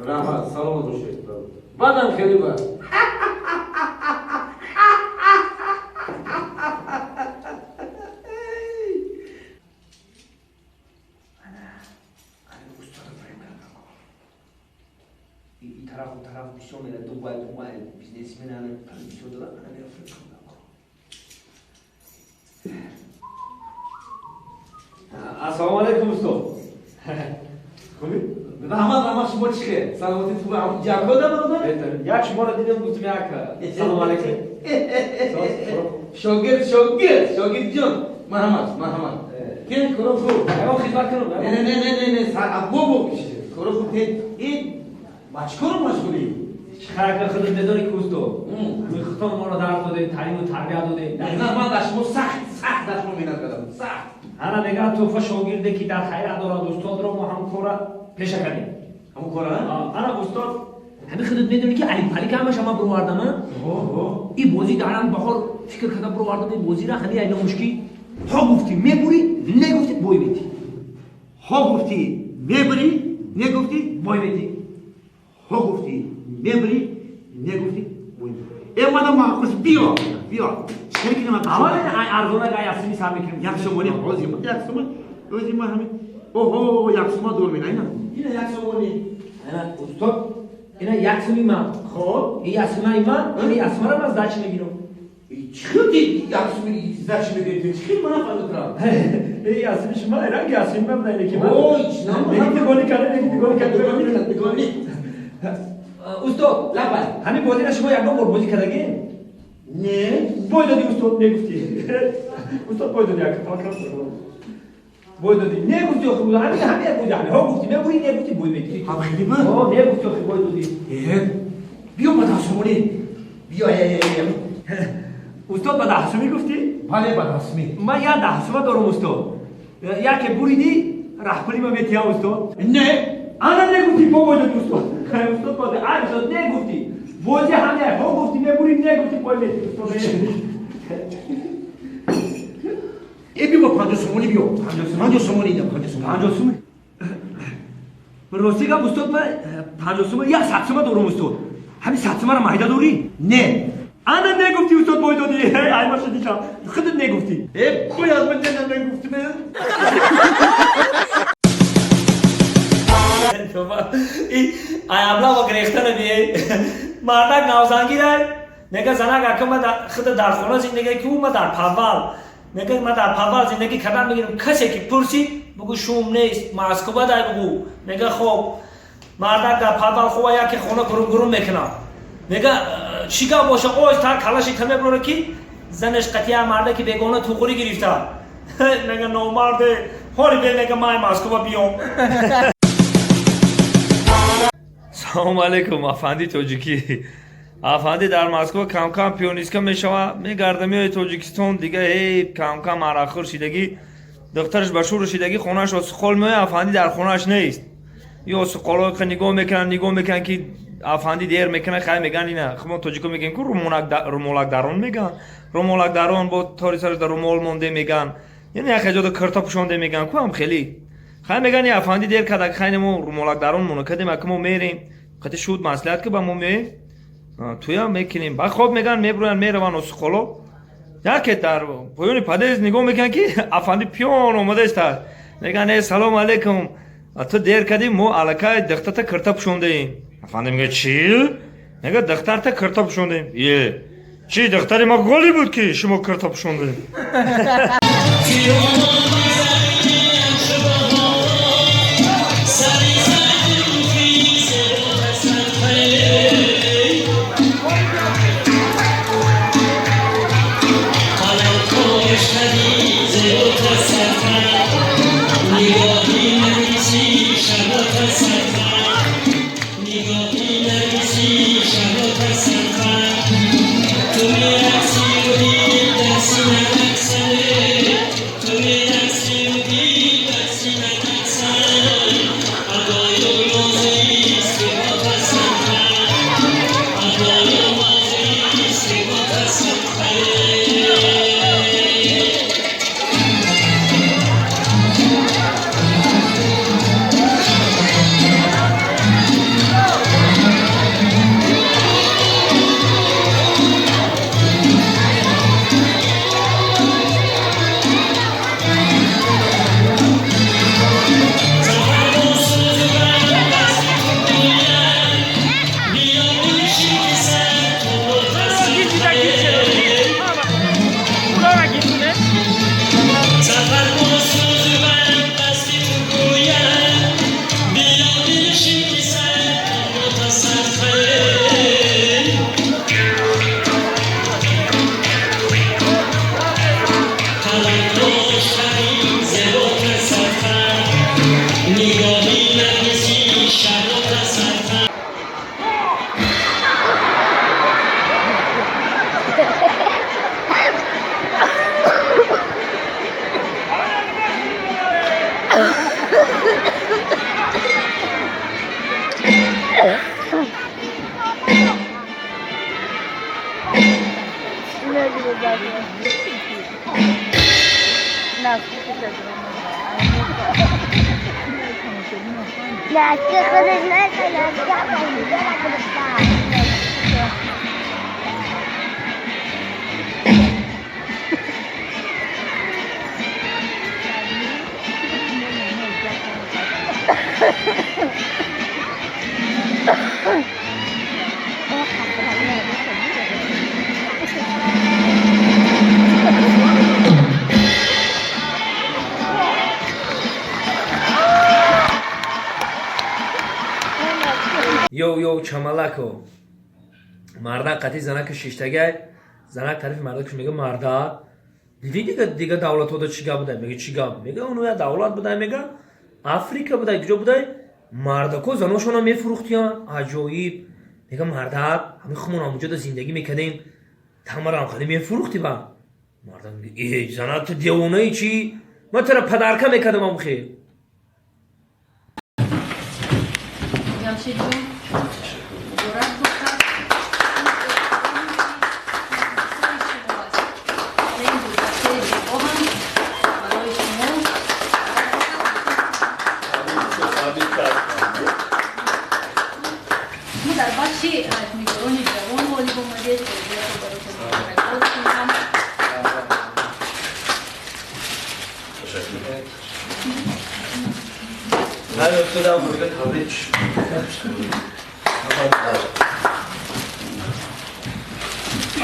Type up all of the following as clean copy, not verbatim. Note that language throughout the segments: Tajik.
Раҳмат, саломат бошед. Баъдам хеле бад. Тараф тараф бисёр мера, Дубай, Дубай, бизнесмен ана бисёр дора, ана мера фрем. Ассалому алайкум, устод. Хуби? Раҳмат, раҳмат, шумо чӣ хел? Саломатӣ хуб? Ҷако да бародар? Як шуморо дидам, гуфтам як салом алайкум. Шогирд, шогирд, шогирд ҷон. Марҳамат, марҳамат. Кен коро хуб. Ягон хидмат кунам? Не, не, не, не, не, бобо коро хуб. Ин ба чӣ коро машғулӣ? Чӣ худат медонӣ ки, устод. Худтон моро дарс додед, таълиму тарбия додед. Не, ман дар шумо сахт, сахт дар шумо меҳнат кардам. Сахт. Ана мегӯяд, тӯҳфа шогирде ки дар хайрат дорад устодро, мо ҳам кора пеша кардем. Ҳамон кора? Ана, устод, ҳамин худат медонӣ ки алипалика ҳамаша ман бировардам, и бозӣ дарам баҳор фикр карда бировардам и бозира, ҳами ай номушки ҳо гуфтӣ мебурӣ, негуфтӣ бой метӣ. Ҳо гуфтӣ мебурӣ, негуфтӣ бой метӣ. Ҳо гуфтӣ мебурӣ, негуфтӣ бой метӣ. Э, мана маъқус, биё, биё. Чӣ кунем? Аввал ай арзона ай асими сар мекунем. Як сомонӣ ҳозир, як сомон. Ҳозир ман ҳамин. Оҳо, як сомон дор мена ина. Ина як сомонӣ. Ана, устод, ина як суми ман. Хоб. И як сумаи ман, ин як сумаро ман сдача мегирам. Чӣ ти як суми сдача мегирӣ? Чӣ ман нафаҳмидам. Э, як суми шумо ранг як суми ман буда ки ман. Ой, чӣ нам? Неги дигони кардем, неги дигони кардем. Дигони. Устод, лабай. Ҳамин бозиро шумо ягон бор бозӣ кардагӣ? Не. Бой додӣ, устод, негуфтӣ. Устод, бой додӣ, як бой додӣ. Негуфтӣ, охи, ҳамин ҳамин як бозӣ ҳамин. Ҳо гуфтӣ мебурӣ, негуфтӣ бой медӣ. Ҳам хеле ба? Ҳо, негуфтӣ, охи, бой додӣ. Э, биё ба даҳсомонӣ. Биё, э, э, Устод, ба даҳсумӣ гуфтӣ? Бале, ба даҳсумӣ. Ман як даҳсума дорам, устод. Яке буридӣ, раҳпули ма метиҳам, устод. Не. Ана негуфтӣ, бо бой додӣ, устод. Устод, бой додӣ. Ай, устод, негуфтӣ. Бозӣ ҳамин ҳо гуфтӣ мебурӣ, негуфтӣ бой метӣ, устод. Э, биё ба 50 сомонӣ биё. 50 сомонӣ, 50 сомонӣ. 50 сумӣ? Рости гап, устод, ман 50 сума, як 100 сума дорам, устод. Ҳамин 100 сумаро майда дорӣ? Не. Ана негуфтӣ, устод, бой додӣ. Аймаша дишам. Худат негуфтӣ. Э, бой аз ман негуфтӣ. Ай аблава грехта набие. Мардак навзангирай. Мега занак ака ма худа дар хона зиндагӣ ку, ма дар подвал. Мега ма дар подвал зиндагӣ кардан мегирам. Касе ки пурсид, бугу шум нест, Москва дай бугу. Мега хоб. Мардак дар подвал хоба, яке хона гурум гурум мекунад. Мега чӣ гап боша, ой та калаши та меброра ки занаш қатия мардаки бегона туғурӣ гирифта. Мега номарде, ҳоли бе, мега май Москва биём. Салому алейкум, афанди тоҷикӣ. Афанди дар Москва камкам пиёнистка мешава, мегарда, меои Тоҷикистон, дига ҳей камкам арақхӯр шидагӣ, духтараш ба шуру шидагӣ, хонааш осиқол меоя, афанди дар хонааш нест. Ё осиқолҳо нигоҳ мекунанд, нигоҳ мекунанд ки афанди дер мекунад, хай меган ина мо тоҷико мегӯем ку румолакдарон меган, румолакдарон бо тори сараш дар румол монде меган, яъне як ҷода кирта пӯшонде меган ку ҳам хеле. Хай меган и афанди дер кардак, хайне мо румолакдарон моно кардем, ака мо мерем, қати шуд маслиҳат ки ба мо меоем, туя мекунем. Ба хоб меган, меброянд, мераванд осиқоло. Яке дар поёни подъезд нигоҳ мекунанд ки афанди пиён омадааст. Меган э, салому алейкум, ту дер кардӣ, мо аллакай духтарта кирта пӯшондаем. Афанди мега чӣ? Мега духтарта кирта пӯшондаем. Е, чӣ, духтари ма голӣ буд ки шумо кирта пӯшондаем? Нигоҳи наргиси шаҳро тасарфа. Йоу, йоу, чамалако. Мардак қати занака шиштагай, занак тарафи мардакш мега: «Мардак, дидӣ, дига давлатҳода чӣ гап будай?» Мега: «Чӣ гап?» Мега: «Оно я давлат будай, мега, Африка будай, куҷо будай, мардако заношона мефурӯхтиян. Аҷоиб!» Мега: «Мардак, ҳамин хумон ҳамуҷода зиндагӣ мекардем, тамарам хади мефурӯхти?» Ба мардак мега: «Э, зана, ту девонаи чӣ? Ман тура подарка мекардам амхе». Ҷамшид ҷон, муборак бошад. Шумо аст. Ин гулдастаи зебо ҳам барои шумо. Шумо дар бахши ҳаҷвнигорони ҷавон ғолиб омадед. Ғолибиятро баротон муборакбод кунам. Ташаккур. Наёфтодам, мега, табрик.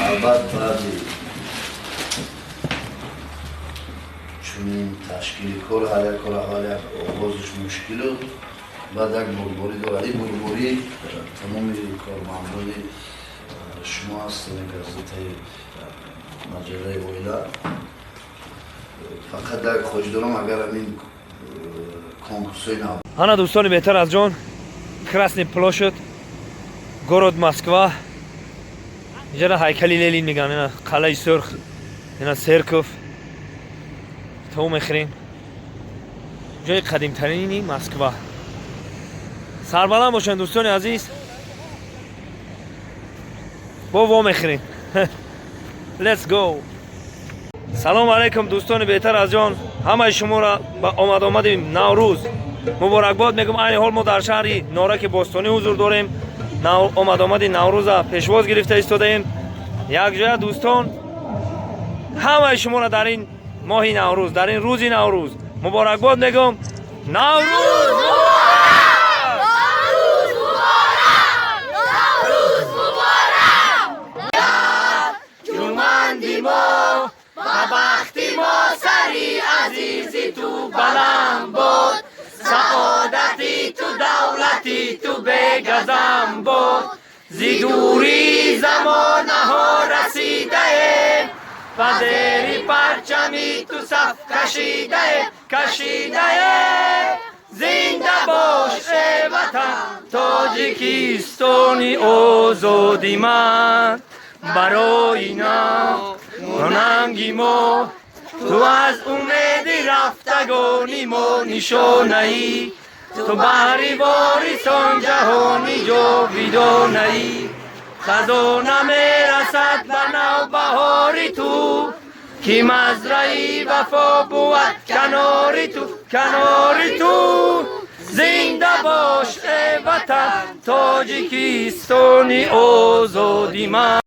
Албат, баъди чунин ташкили кор ҳар як кор аввал як оғозиш мушкилу баъд як бурдборӣ дорад. Ин бурдборӣ тамоми кормандони шумо аст, газетаи маҷаллаи «Оила». Фақат як хоҳиш дорам, агар ҳамин конкурсҳои нав Ана, дӯстони беҳтар аз ҷон, Красный площадь, город Москва. Инҷара ҳайкали Ленин меган, ина қалъаи Сурх, ина церковь. То мехӯрем, ҷои қадимтарини Москва. Сарбаланд бошанд, дӯстони азиз, бо во мехӯрем. Let's go! Салому алайкум, дӯстони беҳтар аз ҷон, ҳамаи шуморо ба омадомади Наврӯз муборакбод мегӯм. Айни ҳол мо дар шаҳри Нораки бостонӣ ҳузур дорем. Омадомади Наврӯза пешвоз гирифта истодаем якҷоя. Дӯстон, ҳамаи шуморо дар ин моҳи Наврӯз, дар ин рӯзи Наврӯз муборакбод мегӯм. Наврӯз муборак! Наврӯз муборак! Наврӯз муборак! Ҷуманди мо, ба бахти мо сари азизи ту баланд буд, саодати ту, давлати ту бегазам буд. Зи дури замонаҳо расидаем, ба зери парчами ту саф кашидаем, кашидаем. Зинда бош, э ватан, Тоҷикистони озоди ман. Барои нанги мо ту аз умеди рафтагони мо нишонаӣ, ту баҳри ворисон ҷаҳони ҷовидонаӣ. Хазона мерасад ба навбаҳори ту, ки мазраи вафо бувад канори ту, канори ту. Зинда бош, э ватан, Тоҷикистони озоди ман.